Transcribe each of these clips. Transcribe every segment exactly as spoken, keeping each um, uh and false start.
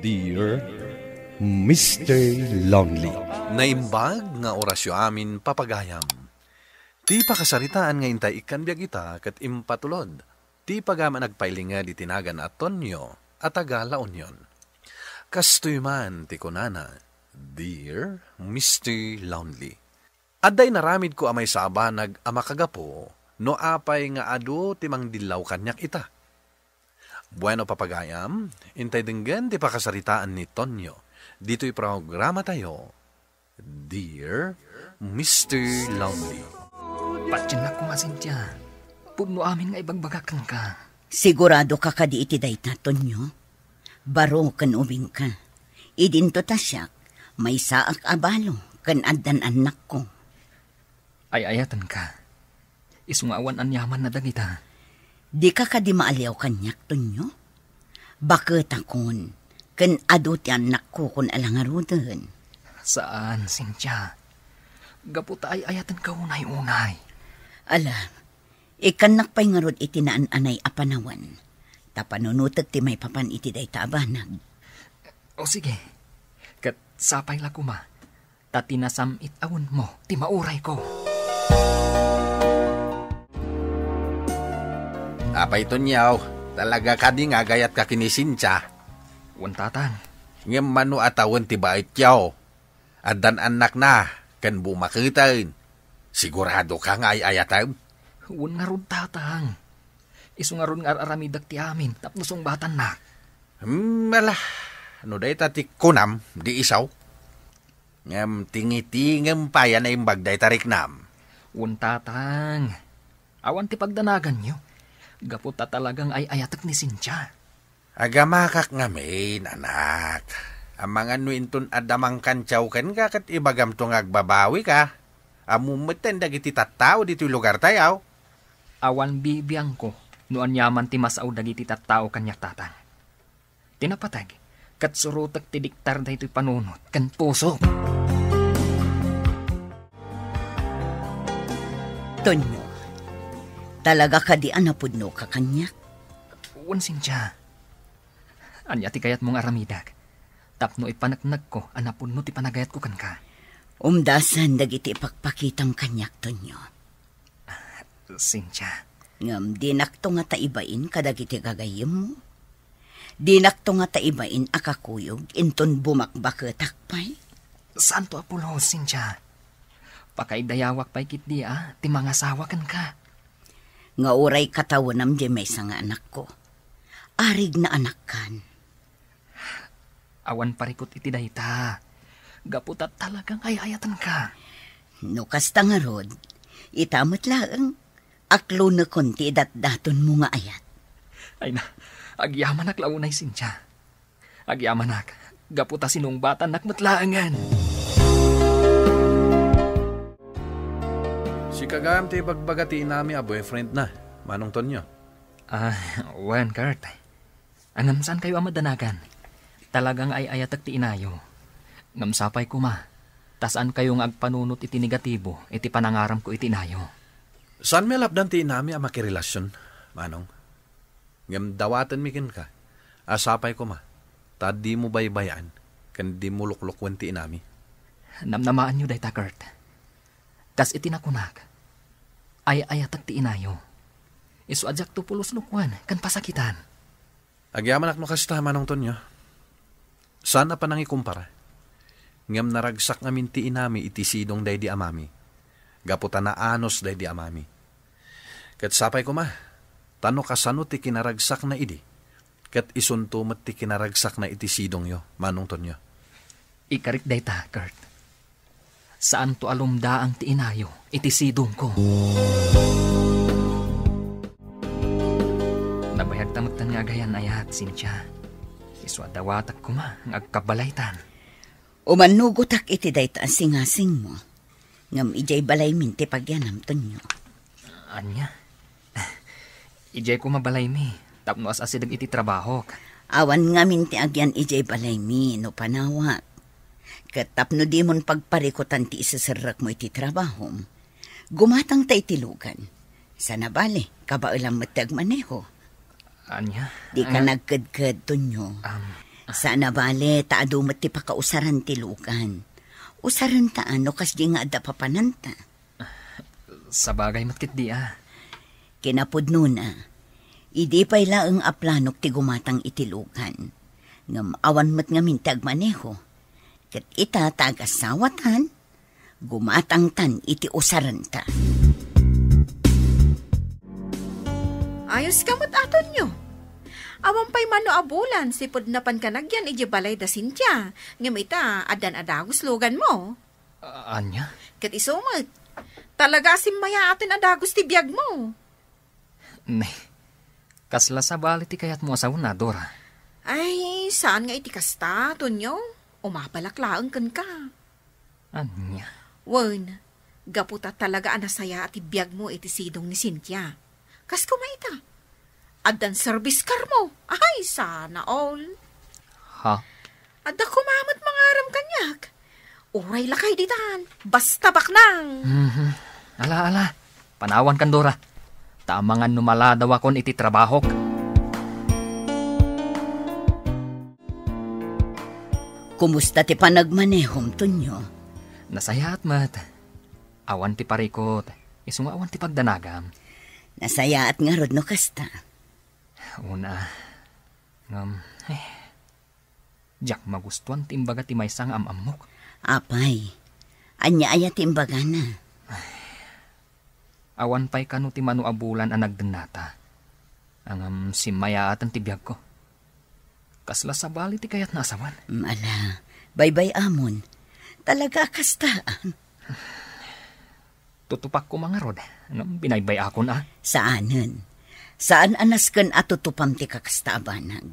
Dear Mister Lonely. Naimbag nga orasyo amin, papagayam. Ti pakasaritaan nga intay ikkan biag ita ket impatulod ti pagayam a nagpailinged iti nagan a Tonyo a taga La Union. Kastoy man ti kunana, Dear Mister Lonely. Adda inaramidko a maysa a banag a makagapu no apay nga adu ti mangdillaw kaniak ita. Bueno, papagayam, intay denggen ti pakasaritaan ni Tonyo ditoy programatayo, Dear Mister Lonely. Patiennak koma, Cynthia. Pudno amin nga ibagbagak kenka. Sigurado ka kadi iti dayta, Tonyo? Baro ken ubingka. Idinto ta siak, maysaak a balo ken addan annakko. Ay-ayatenka. Isu nga awan aniamanna dagita. Dika kadi maaliaw kaniak, Tonyo? Baketakon, ken adu ti annakko kon ala ngaruden. Saan, Cynthia. Gapu ta ay-ayatenka unay-unay. Ala, ikkannak pay ngarud iti naan-anay a panawen. Ta panunotek ti maipapan iti dayta a banag. O sige, ket sapay la koma. Ta ti nasam-it a wenmo ti maurayko. Apay Tonyo, talaga kadi nga agayatka ken ni Cynthia? Wen, Tatang. Ngem mano a tawen ti baetyo? Addan annakna, ken bumaketen. Sigurado ka nga ay-ayatem? Wen ngarud, Tatang. Isu ngarud nga ar-aramidek ti amin tapno sungbatannak. Hmm, ala, no dayta ti kunam, di isu. Ngem tingitingem pay a naimbag dayta riknam. Wen, Tatang. Awan ti pagdanaganyo. Gapu ta talagang ay-ayatek ni Cynthia. Agamakak ngamin, anak. Amangan no inton adda mangkantiaw kenka ket ibagamto nga agbabawika. Ammom metten dagiti tattao ditoy lugartayo. Awan bibiangko no aniaman ti masao dagiti tattao kaniak, Tatang. Ti napateg, ket surotek ti diktar daytoy panunot ken pusok. Tonyo, talaga kadi a napudnoka kaniak? Wen, Cynthia. Ania ti kayatmo nga aramidek tapno ipaneknekko a napudno ti panagayatko kenka? Umdasan dagiti ipakpakitam kaniak, Tonyo. Cynthia. Ngem dinakto ngata ibain kadagiti gagayyemmo? Dinakto ngata ibain a kakuyog inton bumakbaketak pay? Saanto a pulos, Cynthia. Pakaidayawak pay ketdi a ti mangasawa kenka. Nga uray katawenam diay maysa nga anakko. Arigna anakkan. Awan parikut iti dayta. Gapu ta talagang ay-ayatenka. No kasta ngarud, ita met laeng, aklonekon ti idatdatonmo nga ayat. Ay na, agyamanak la unay, Cynthia. Agyamanak, gapu ta sinungbatannak met laengen. Sika gayam ti ibagbaga ti inami a boyfriend na, Manong Tonyo. Ah, wen, Kurt. Ngem saankayo a madanagan. Talaga nga ay-ayatek ti inayo. Ngem sapay koma, ta saankayo nga agpanunot iti negatibo iti panangaramko iti inayo. Saanmi a lapdan ti inami a makirelasion, Manong. Ngem dawatenmi kenka a sapay koma, ta dimo baybay-an ken dimo luklokoen ti inami. Namnamaanyo dayta, Kurt. Kas iti nakunak, ay-ayatek ti inayo. Isu a diakto pulos lokoen ken pasakitan. Agyamanak no kasta, Manong Tonyo. Saan a panangikumpara. Ngem naragsak ngamin ti inami iti sidong daydi amami, gapu ta naanus daydi amami. Ket sapay koma, ta no kasano ti kinaragsakna idi, ket isunto met ti kinaragsakna iti sidongyo, Manong Tonyo. Ikarik dayta, Kurt. Saanto a lumdaang ti inayo iti sidongko. Nabayagta metten nga agayan-ayat, Cynthia. Isu a dawatek koma nga agkabalaytan. Umannugotak iti dayta a singasingmo. Ngem idiay balaymin ti pagyanam, Tonyo. Ania? Idiay koma balaymi, tapno as-asideg iti trabahok. Awan ngamin ti agyan idiay balaymi no panawak. Ket tapno dimon pagparikutan ti iseserrekmo iti trabahom, gumatangta iti lugan. Sana bale, kabaelam met ti agmaneho. Ania? Dika nagkedked, Tonyo. Am. Saan a bale, ta adu met ti pakausaran ti lugan. Usarenta no kasdi nga adda papananta. Sabagay met ketdi a. Kinapudnona, idi pay laeng a planok ti gumatang iti lugan. Ngem awan met ngamin ti agmaneho. Ket ita ta agasawatan, gumatangtan iti usarenta. Ayos ka met, Tonyo. Awan pay mano a bulan, sipud napan ka nagyan idiay balay da Cynthia. Ngem ita, addan a dagus luganmo. A-, ania? Ket isu met, talaga a simmayaaten a dagus ti biagmo. Ne, kasla sabali ti kayatmo a sawen, Dora? Ay, saan nga iti kasta, Tonyo. Umabalak laeng kenka. Ania? Wen, gapu ta talaga a nasayaat ti biagmo iti sidong ni Cynthia. Kas koma ita, addan service carmo. Ay, sana all. Ha? Adda koma met mangaram kaniak. Uray lakay ditan. Basta baknang. Mhm. Ala, ala. Panawankan, Dora. Ta amangan no maladawakon iti trabahok. Kumusta ti panagmanehom, Tonyo? Nasayaat met. Awan ti parikut. Isu nga awan ti pagdanagam. Nasayaat ngarud no kasta. Una. Ngem, eh, diak magustuan ti imbaga ti maysa nga am-ammok. Apay, ania aya ti imbagana? Awan pay kano ti mano a bulan a nagdennata. Ngem simmayaaten ti biagko. Kasla sabali ti kayatna a sawen. Mm, ala, baybay-amon. Talaga a kastaan. Tutupak koma ngarud, ngem binaybay-akon a. Saanen. Saan a nasken a tutupam ti kakasta a banag.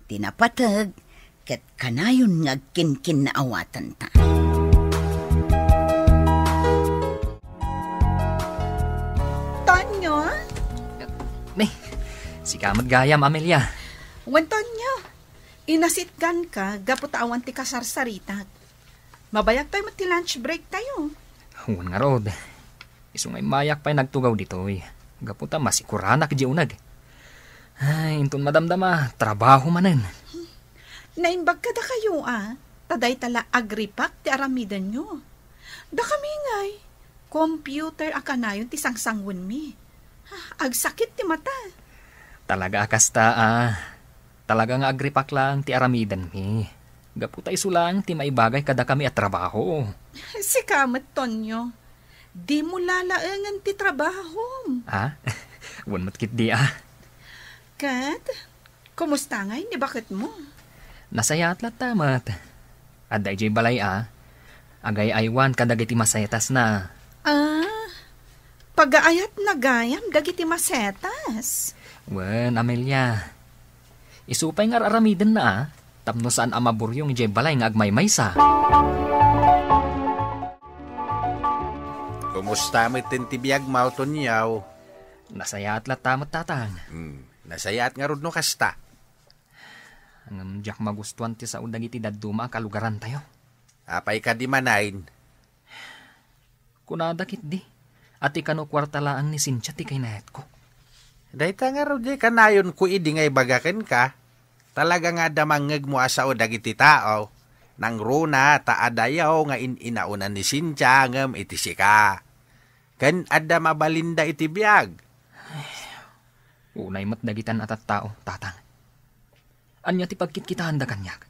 Ti napateg, ket kanayon nga agkinkinnaawatanta. Tonyo? Ne, sika met gayam, Amelia. Wen, Tonyo, inasitganka gapu ta awan ti kasarsaritak. Mabayag pay met ti lunch break tayo. Wen ngarud. Isu nga immayak pay nagtugaw ditoy. Gapu ta masikuranak di uneg. Ay, inton madamdama, trabaho manen. Naimbag kadakayo a, ta dayta la agripak ti aramidenyo. Dakami ngay, computer a kanayon ti sangsangwenmi. Agsakit ti mata. Talaga a kasta a. Talaga nga agripak laeng ti aramidenmi. Gapu ta isu laeng ti maibagay kadakami a trabaho. Sika met, Tonyo. Dimo lalaengen ti trabahom. Ah? Wen met ketdi a. Ket, kumusta ngay ni baketmo? Nasayaat latta met. Adda idiay balay a. Agay-aywan kadagiti masetasna. Ah, pagaayatna gayam dagiti masetas? Wen, Amelia. Isu pay nga ar-aramidenna a, tapno saan a maburyong idiay balay nga agmaymaysa. Kumusta met ti biagmo, Tonyo? Nasayaat latta met, Tatang. Hmm, nasayaat ngarud no kasta. Ngem diak magustuan ti sao dagiti dadduma a kalugarantayo. Apay kadi manen? Kunada ketdi, a ti kano kuarta laeng ni Cynthia ti kinayatko. Dayta ngarud diay kanayonko idi nga ibaga kenka. Talaga nga adda mangngegmo a sao dagiti tao. Nangruna ta adayo nga in-inauna ni Cynthia ngem iti sika. Ken adda mabalinda iti biag. Unay met dagitan a tattao, Tatang. Ania ti pagkitkitaanda kaniak?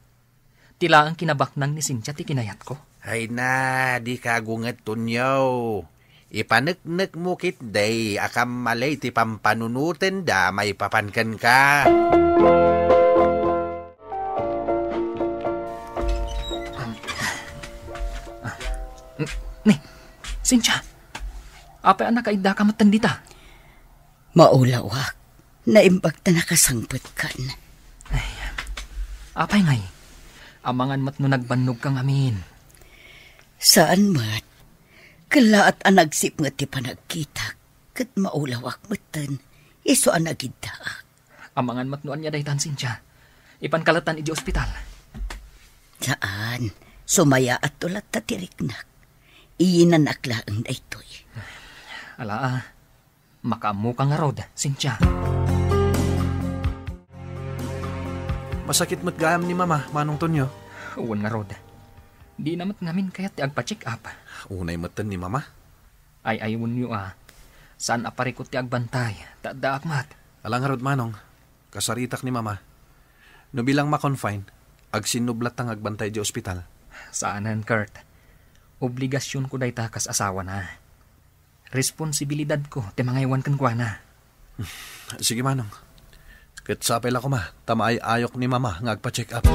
Ti laeng kinabaknang ni Cynthia ti kinayatko. Ay na, dika agunget, Tonyo. Ipaneknekmo ketdi a kammali ti pampanunotenda maipapan kenka. Ni, Cynthia, apay a nakaiddaka metten dita? Maulawak. Naimbag ta nakasangpetkan. Ay, apay ngay? Amangan met no nagbannogka ngamin. Saan met. Kellaat a nagsipnget ti panagkitak, ket maulawak metten, isu a nagiddaak. Amangan met no ania daytan, Cynthia. Ipanka latta idiay ospital. Saan. Sumayaatto latta ti riknak. Iyinanak laeng daytoy. Ala, a. Makaammoka ngarud, Cynthia. Masakit met gayam ni Mama, Manong Tonyo. Wen ngarud. Dina met ngamin kayat ti agpa-check up. Unay metten ni Mama. Ay-aywenyo a saan a parikut ti agbantay, ta addaak met. Ala ngarud, Manong. Kasaritak ni Mama. No bilang ma-confine, agsinnublatta nga agbantay idiay ospital. Saanen, Kurt. Obligasionko dayta kas asawana. Responsibilidadko ti mangaywan kenkuana. Sige, Manong. Ket sapay la koma ta maay-ayok ni Mama nga agpa-check up.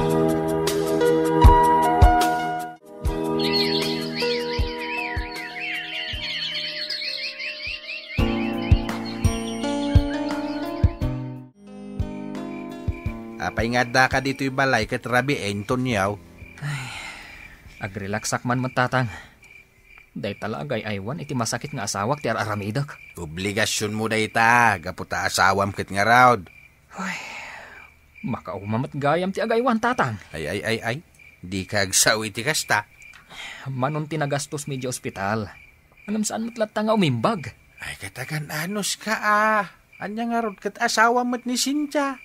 Apay nga addaka ditoy balay ket rabii, Tonyo? Ay, agrelaksak man met, Tatang. Dayta la agay-aywan iti masakit nga asawak ti ar-aramidek. Obligasionmo dayta, gapu ta asawam ket ngarud. Ay, makauma met gayam ti agaywan, Tatang. Ay, ay, ay, ay. Dika agsao iti kasta. Manon ti nagastosmi idiay ospital. Ngem saan met latta nga umimbag. Ay, katagan-anos ka, a. Ania ngarud ket asawa met ni Cynthia.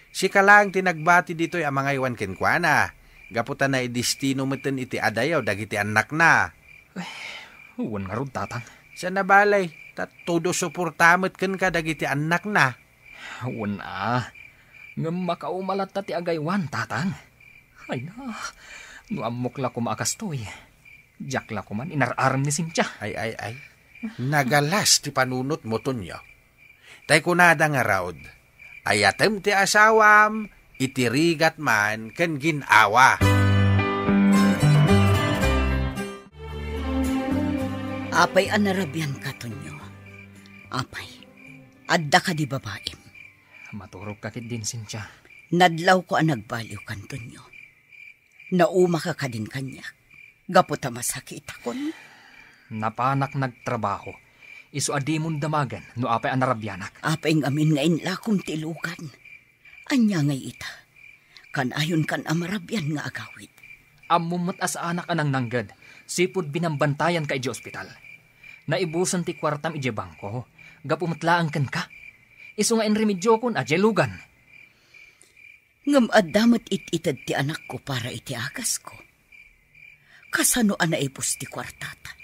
Sika laeng ti nagbati ditoy a mangaywan kenkuana, gapu ta naidestino metten iti adayo dagiti annakna. Ay, wen ngarud, Tatang. Saan a bale, ta todo suporta met kenka dagiti annakna. Wen a, ngem makauma latta ti agaywan, Tatang. Ay na, no ammok la koma a kastoy, diak la koman inar-arem ni Cynthia. Ay, ay, ay. Nagalas ti panunotmo, Tonyo. Tay kunada ngarud, ayatem ti asawam iti rigat man ken gin-awa. Apay a narabianka, Tonyo? Apay, adda kadi babaim? Maturogka ketdin, Cynthia. Nadlawko a nagbaliwkan, Tonyo. Naumaka kadin kaniak, gapu ta masakitakon. Napanak nagtrabaho, isu a dimon damagen no apay a narabianak. Apay ngamin nga inlakom ti lugan? Ania ngay ita? Kanayonkan a marabian nga agawid. Ammom met a saanak a nangnangged, sipud binambantayanka idiay ospital. Naibusen ti kuartam idiay bangko, gapu met laeng kenka. Isu nga inremediokon a diay lugan. Ngem adda met it-ited ti anakko para iti agasko. Kasano a naibus ti kuartata?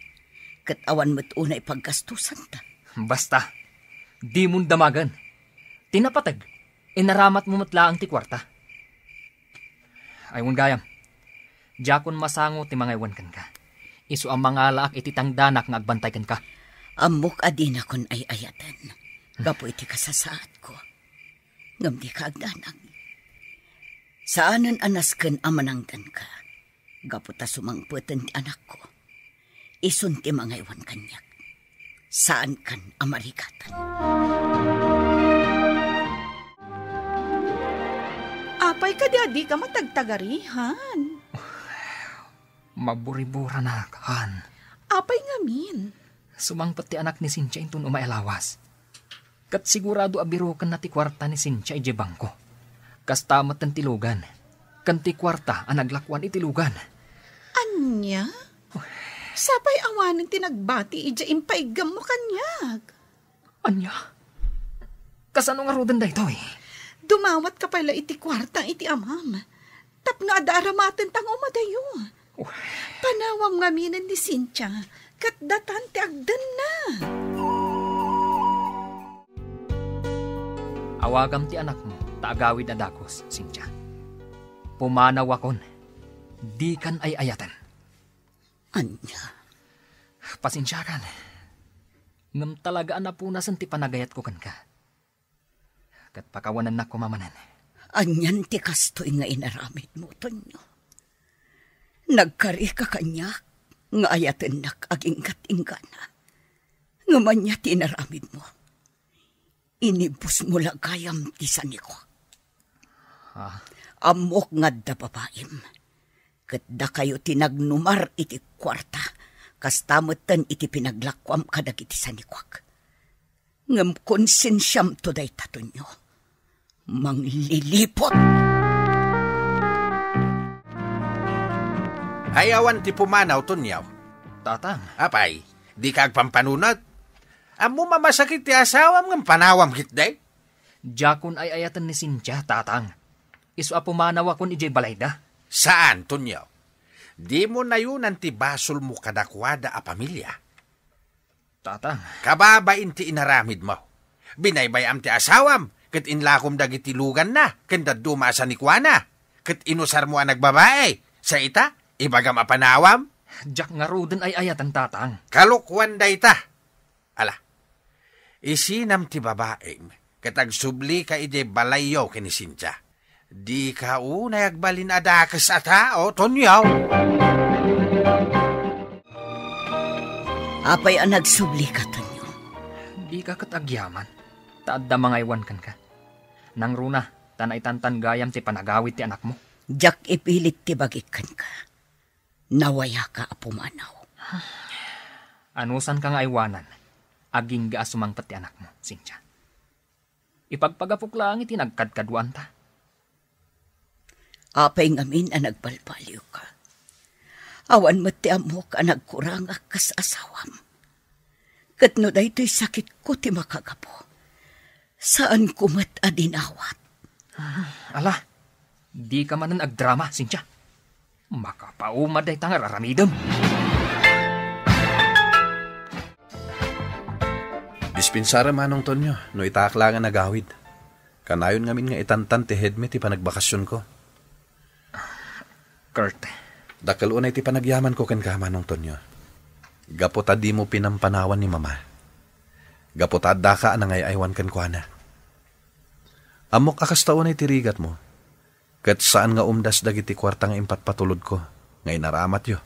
Ket awan met unay paggastusanta. Basta, dimon damagen. Ti napateg, inaramatmo met laeng ti kuarta. Ay, wen gayam, diakon masango ti mangaywan kenka. Isu a mangalaak iti tangdanak nga agbantay kenka. Ammok a dinakon ay-ayaten gapu iti kasasaadko. Ngem dika agdanag. Saanen a nasken a manangdanka, gapu ta sumangpeten ti anakko. Isun ti mangaywan kaniak. Saankan a marigatan. Apay kadi a dika matagtagarihan? Maburiburanak, han. Apay ngamin? Sumangpet ti anak ni Cynthia inton umay a lawas. Ket sigurado a birokenna ti kuarta ni Cynthia idiay bangko. Kasta met ti lugan, ken ti kuarta a naglakuan iti lugan. Ania? Sapay awanen ti nagbati idiay impaiggammo kaniak. Ania? Kasano ngaruden daytoy? Dumawatka pay la iti kuarta iti amam. Tapno adda aramatenta nga umadayo. Oh. Panawam ngaminen ni Cynthia, ket datan ti agdenna. Awagam ti anakmo, ta agawid a dagus, Cynthia. Pumanawakon, dikan ay-ayaten. Ania? Pasensiakan. Ngem talaga a napunasen ti panagayatko kenka. Ket pakawanennak koma manen. Anian ti kastoy nga inaramidmo, Tonyo? Nagkarika kaniak nga ayatennak aginggat-inggana. Ngem ania ti inaramidmo? Inibusmo la gayam ti sanikuak. Ah. Ammok nga adda babaim. Ket dakayo ti nagnumar iti kuarta, kasta metten iti pinaglakuam kadagiti sanikuak. Ngem konsensiamto dayta, Tonyo. Mangliliput! Ay, awan ti pumanaw, Tonyo. Tatang. Apay, dika agpampanunot? Ammom a masakit ti asawam ngem panawam ketdi? Diakon ay-ayaten ni Cynthia, Tatang. Isu a pumanawakon idiay balayda. Saan, Tonyo? Dimo nayonan ti basolmo kadakuada a pamilia. Tatang. Kababain ti inaramidmo. Binaybay-am ti asawam, ket inlakom dagiti luganna, ken dadduma a sanikuana, ket inusarmo a nagbabai. Sa ita, ibagam a panawam? Diak ngaruden ay-ayaten, Tatang. Kalokuan dayta. Ala, isinam ti babaim, ket agsublika idiay balayyo ken ni Cynthia. Dika unay agbalin a dakes a tao, Tonyo. Apay a nagsublika, Tonyo? Dika ket agyaman, ta adda mangaywan kenka. Nangruna, ta naitantan gayam ti panagawid ti anakmo. Diak ipilit ti bagik kenka. Nawayaka a pumanaw. Anusanka nga aywanan, agingga a sumangpet ti anakmo, Cynthia. Ipagpagapok laeng iti nagkadkaduanta. Apay ngamin a nagbalbaliwka? Awan met ti ammok a nagkurangak kas asawam. Ket no daytoy sakitko ti makagapu, saanko met a dinawat. Ala, dika manen agdrama, Cynthia. Makapauma dayta nga aramidem. Dispensarem, Manong Tonyo, no itaak laeng a nagawid. Kanayon ngamin nga itantan ti headmi ti panagbakasionko. Kurt. Dakkel unay ti panagyamanko kenka, Manong Tonyo. Gapu ta dimo pinampanawan ni Mama. Gapu ta addaka a nangay-aywan kenkuana. Ammok a kasta unay ti rigatmo, ket saan nga umdas dagiti kuarta nga impatpatulodko nga inaramatyo,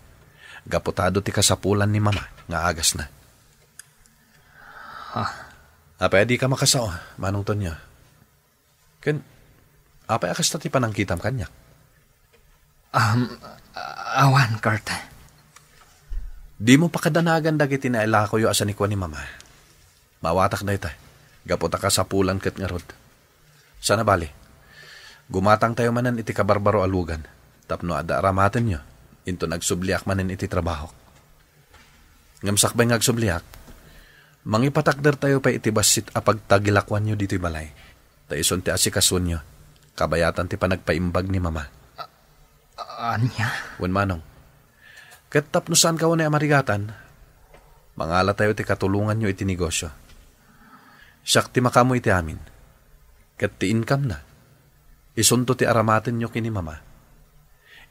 gapu ta adu ti kasapulan ni Mama nga agasna. Ha? Apay a dika makasao, Manong Tonyo? Ken, apay a kasta ti panangkitam kaniak? Um, awan, Kurt. Dimo pakadanagan dagiti nailakoyo a sanikua ni Mama. Maawatak dayta, gapu ta kasapulan ket ngarud. Sana bali, gumatangtayo manen iti kabarbaro a lugan, tapno adda aramatenyo, inton agsubliak manen iti trabahok. Ngem sakbay nga agsubliak, mangipatakdertayo pay iti bassit a pagtagilakuanyo ditoy balay. Ta isun ti asikasuenyo, kabayatan ti panagpaimbag ni Mama. A-, ania? Wen, Manong. Ket tapno saanka unay a marigatan, mangalatayo ti katulonganyo iti negosyo. Siak ti makaammo iti amin. Ket ti income-na, isunto ti aramatenyo ken ni Mama.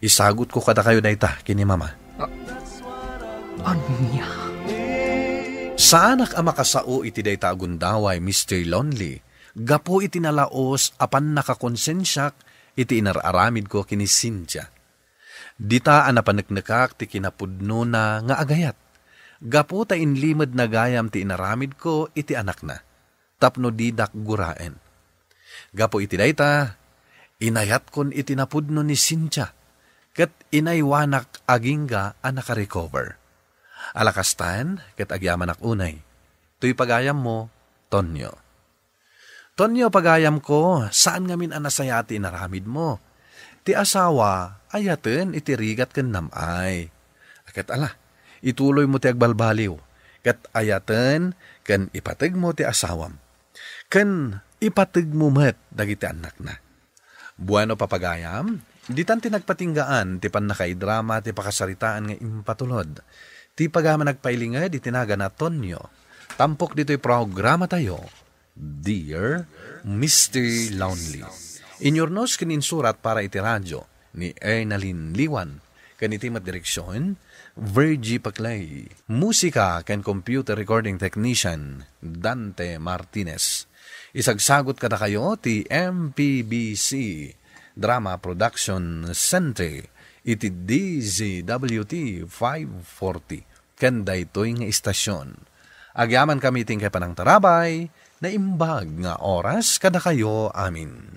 Isagutko kadakayo dayta ken ni Mama. A-, ania? Saanak a makasao iti dayta a gundaway, Mister Lonely, gapu iti nalaos a pannakakonsensiak iti inar-aramidko ken ni Cynthia. Dita a napaneknekak ti kinapudnona nga agayat, gapu ta inlimedna gayam ti inaramidko iti anakna, tapno didak guraen. Gapu iti dayta, inayatkon iti napudno ni Cynthia, ket inaywanak agingga a nakarecover. Ala kastan, ket agyamanak unay. Toy pagayammo, Tonyo. Tonyo, pagayamko, saan ngamin a nasayaat ti inaramidmo. Ti asawa, ayaten iti rigat ken nam-ay. Ket ala, ituloymo ti agbalbaliw, ket ayaten ken ipategmo ti asawam. Ken ipategmo met dagiti annakna. Bueno, papagayam, ditan ti nagpatinggaan ti pannakaidrama ti pakasaritaan nga impatulod. Ti pagayam a nagpailinged iti nagan a Tonyo. Tampok ditoy programatayo, Dear Mister Lonely. Inyurnos ken insurat para iti radyo ni Ernalyn Liwan, ken iti met direksion, Virgie Paclay. Musika ken computer recording technician, Dante Martinez. Isagsagot kadakayo ti M P B C Drama Production Center iti D Z W T five forty ken daytoy nga istasion. Agyamankami ti inkay panangtarabay, naimbag nga oras kadakayo amin.